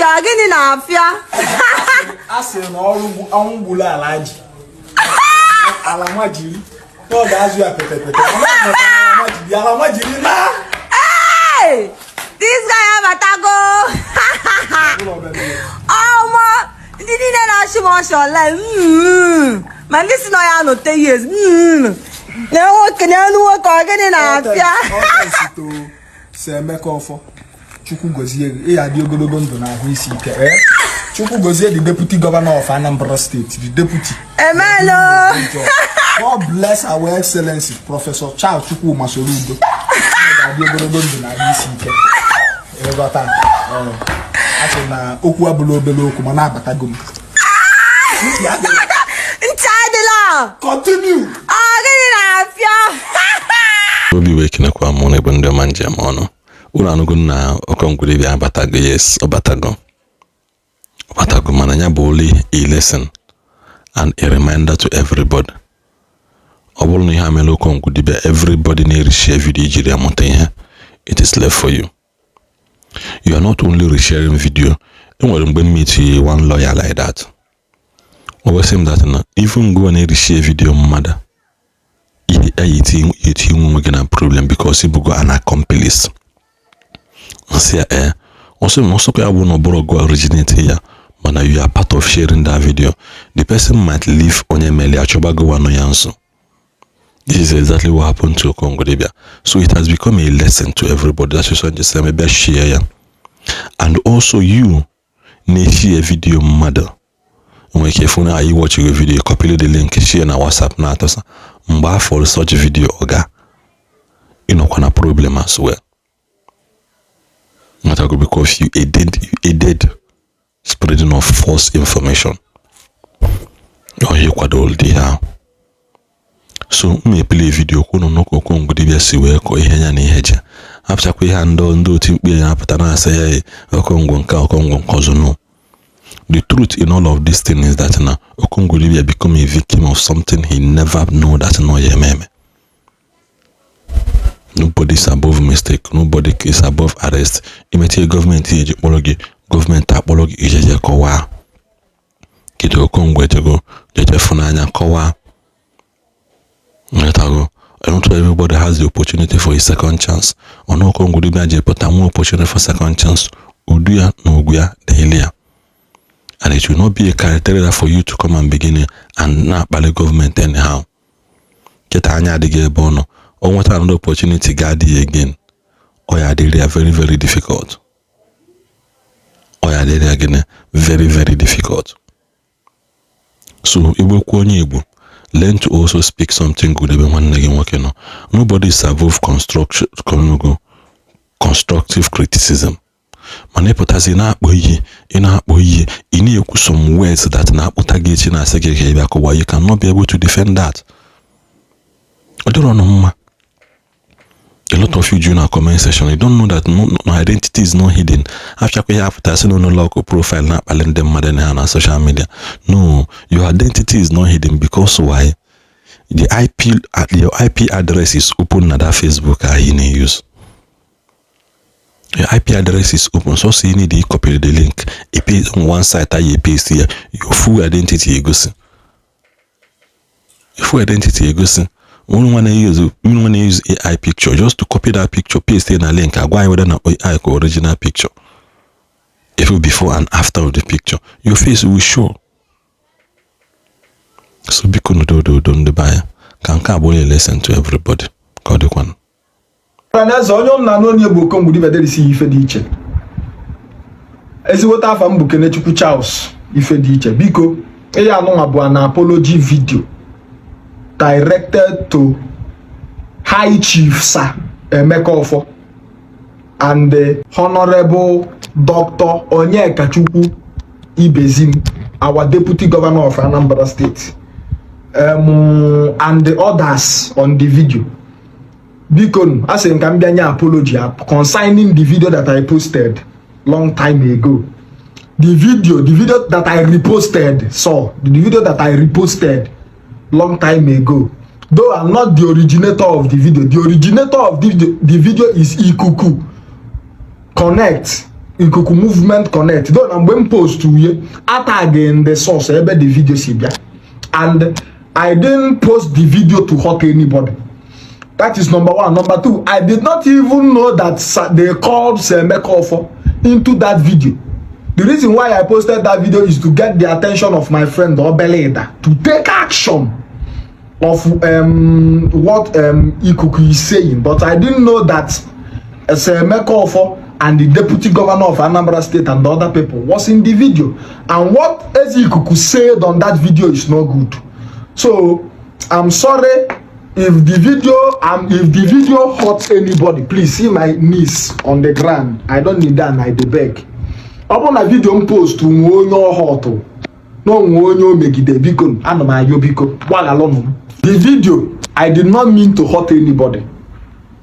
Ọ gịnị na-afịa? A sị na ọrụ ọnwụ gburu ala ji ala nwa jiri na ọ ga-azụ ya pete pete. Ala nwa jiri, ala nwa jiri na Hey! This guy abatago. Ọmọ ndị niile na-achị m ọchị online, ma ndị si na ya nọ 10 years, na nwoke na elu nwoke, ọ gịnị na-afịa? Si Emeka Ọfọ, Chukwu gozie gị, ị ya dị ogologo ndụ na ahụ isi ike. Ee, Chukwu gozie the deputy governor of Anambra State, the deputy. Emelo. God bless our excellency, Professor Charles Chukwuma Soludo. Ị ga-adị ogologo ndụ na ahụ isi ike. Ịghọta? Ee, a sị na okwu abụla obere okwu, mana abatago m. Ntị adịla. Ntị adịla. Continue. Ọ gịnị na-afịa? Obi wee kenekwa mụ na ebe ndị ọma njem ọnụ ụlọ anụgo na Okongwu Dibia abatago. Yes, ọ batago, ọ batago, mana ya bụ only a lesson and a reminder to everybody. Ọ bụrụ na ihe a mere Okongwu Dibia, everybody na-ereshare video ijiri ya mụta ihe. It is left for you. You are not only resharing video. Enwere mgbe m meet one lawyer like that, o wee sị m that na even go na-ereshare video mmadụ, ihe eti onwe gị na problem because ịbụgo an accomplice. Nsị ya ee, ọsọ m ọsọkwa ya bụ na ọ bụrụ go originate ya, mana you are part of sharing that video. The person might leave onye mere achọbago nọ ya nso. This is exactly what happened to Okongwu Dibia, so it has become a lesson to everybody. That's just just maybe share ya. And also you na-eshare video mmadụ, nwere ike ịfụ na anyị watch your video, copy the link, share na WhatsApp na atọsa mgbe afọ such video, ọga ịnọkwa na problem as well. Nghọtago? Because you aided spreading of false information. Ọ kwado dị ihe ahụ. So m epele video kwunu n'ụka Okongwu Dibia si wee kọọ ihe ya na ihe ji hapụchakwa ihe a. Ndị oti mkpu ya apụta na-asị ya Okongwu nke Okongwu nke ọzọ. No, the truth in all of this thing is that na Okongwu Dibia become a victim of something he never know that no ya eme eme. Nobody is above mistake, nobody is above arrest. Imetie gọọmenti eji kpọrọ gị, gọọmenti akpọrọ gị ijeje kọwaa. Kedu Okongwu ejego jeje fụnanya kọwaa? Nghọtago? Not everybody has the opportunity for a second chance. Ọnụ Okongwu Dibia ji pụta nwa opportunity for second chance, udu ya na ugwu ya dịịlị ya, and it will not be a criteria for you to come and begin and na-akpali gọọmenti anyhow. Kịta anya adịghị ebe ọ nọ. O nweta another opportunity, ga-adị ya again, ọ ya adịrị ya very very difficult. Ọ ya adịrị ya gịnị? Very very difficult. So igbekwu onye Igbo, learn to also speak something good ebe nwanne gị nwoke nọ. Nobody is above construction, constructive criticism, mana ịpụtazi na-akpọ iyi, ị na-akpọ iyi, ị na-ekwu some words that na-akpụta gị echi na-asị gị ka ị bịa kọwa, you cannot be able to defend that. Ọ dịrọ nụ mma. A lot of you join our comment section, you don't know that no identity is not hidden. After ihe apụta sị na ụlọ ọkụ profile na-akpali ndị mmadụ na ha na social media. No, your identity is not hidden. Because why? The IP, your IP address is open na that Facebook ahụ ị na-use. Your IP address is open, so you need to copy the link, paste on one site ahụ, paste ya, your full identity egosi, your full identity egosi. Unu nwa na-use AI picture, just to copy that picture, paste it na link, agwa anyị whether na AI ka original picture. If you before and after of the picture, your face will show. So biko, n'udo udo, ndị be anyị, ka nke a bụrụ a lesson to everybody. Ka ọ dịkwanụ. Ọhaneze, onye m na-anụ onye bụ Okongwu Dibia derisi ife dị iche. Ezigbote afa m bụ Kenechukwu Charles ife dị iche. Biko, ihe anụnwa bụ an apology video directed to High Chief Sir Emeka Offor and the Honorable Dr. Onyekachukwu Ibezim, our Deputy Governor of Anambra State, and the others on the video. Biko, a sị m ka m bịa nye apology concerning the video that I posted long time ago, the video that I reposted. So the video that I reposted long time ago, though I'm not the originator of the video. The originator of the video is Ikuku Connect. Ikuku Movement Connect, though na mgbe m post uye atag the source ebe the video si bịa, and I didn't post the video to hurt anybody. That is number one. Number two, I did not even know that they called Emeka Offor into that video. The reason why I posted that video is to get the attention of my friend Obeleda to take action of what Ikuku is saying. But I didn't know that Emeka Offor and the deputy governor of Anambra State and the other people was in the video. And what Eze Ikuku said on that video is not good. So I'm sorry if the video hurt anybody. Please see my knees on the ground. I don't need that. I dey beg. Ọ bụrụ na video m post nwee onye ọ hurtụ na onwe onye o megide, biko, ana m ayọ, biko gbaghalụnụ m. The video, I did not mean to hurt anybody.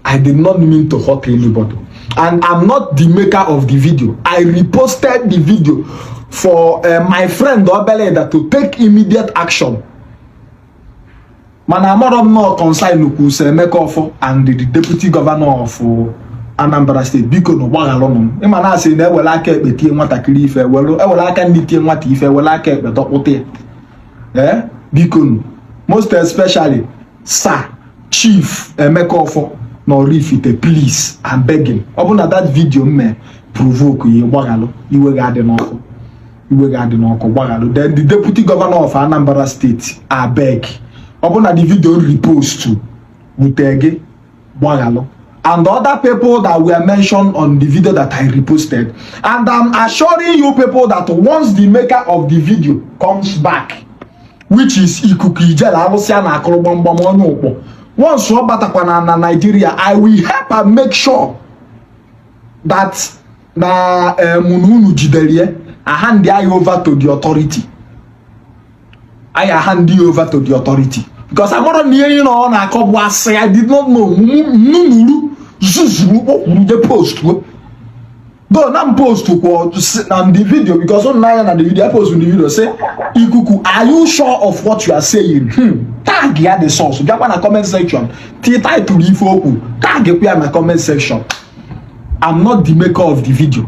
I did not mean to hurt anybody, and I'm not the maker of the video. I reposted the video for my friend Obeleda to take immediate action, mana amarọ m nọ concern kwu Sir Emeka Offor and the deputy governor of Anambra State. Biko na gbaghalụnụ m. Ịma na asị na ewere aka ekpe tie nwatakịrị ife, ewere aka nri tie nwata ife, ewere aka ekpe dọkpụta ya. Ee, biko nụ, most especially Sir Chief Emeka Offor na Oraifite, please, I'm begging. Ọ bụ na that video m mee provoke ya, gbaghalụ. Iwe ga-adị n'ọkụ, iwe ga-adị n'ọkụ, gbaghalụ. Then the deputy governor of Anambra State, abeg, ọ bụ na the video repost wute gị, gbaghalụ, and other people that were mentioned on the video that I reposted. And I'm assuring you people that once the maker of the video comes back, which is Ikuku Ijele alụsị a na-akụrụ gbamgbam onye ụkpọ, once ọ batakwana na Nigeria, I will help and make sure that na na unu jidere ya, hand ya over to the authority. I hand you over to the authority because amara na ihe na ọ na-akọ bụ asị. I did not know. Nnụnụrụ zuzuru okpuru je post though na m post kwọ na the video, because on na the video I post in the video say, "Ikuku, are you sure of what you are saying?" Tag ya the source. Bịakwa na comment section, tie title ife okwu, tag ekwe ya na comment section. I'm not the maker of the video.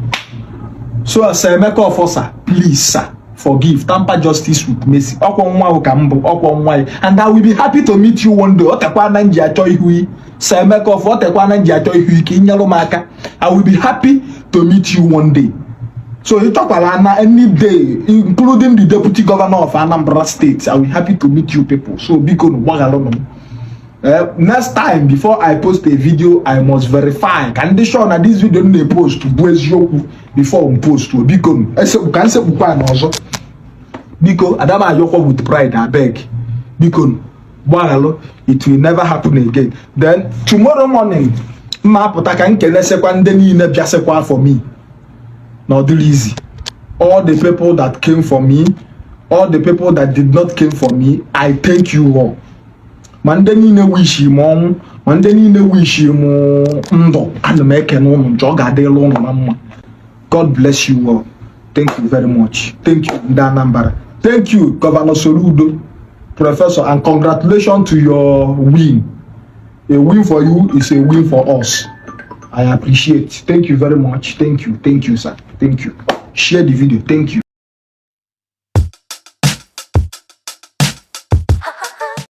So Sir Emeka Offor, sir, please, sir, forgive. Temper justice with mercy. Ọkwọ nwa ahụ ka m bụ, ọkwọ nwa ya, and I will be happy to meet you one day. Ọ tekwa na nji achọ ihu yi, Sir Emeka Offor, ọ tekwa na nji achọ ihu ike inyere m aka. I will be happy to meet you one day. So ị chọkwara na any day, including the deputy governor of Anambra State, I will be happy to meet you people. So biko nụ, gbaghalụnụ m. Next time, before I post a video, I must verify ka ndị sure na this video m na-epost bụ eziokwu before m post. Biko m esekpu ka nsekpukwa na ọzọ, biko, adama ayọkwa with pride, abeg, biko gbaghalụ. It will never happen again. Then tomorrow morning, mma apụta ka m kelesekwa ndị niile bịasịkwa for me na ọ dịrị easy. All the people that came for me, all the people that did not came for me, I thank you all. Ma ndị niile wishi m ọnwụ, ma ndị niile wishi m ndụ, ana m ekene ụnụ nche. Ọ ga-adịla ụnụ na mma. God bless you all. Thank you very much. Thank you, ndị Anambra. Thank you, Governor Soludo, Professor, and congratulations to your win. A win for you is a win for us. I appreciate. Thank you very much. Thank you. Thank you, sir. Thank you. Share the video. Thank you.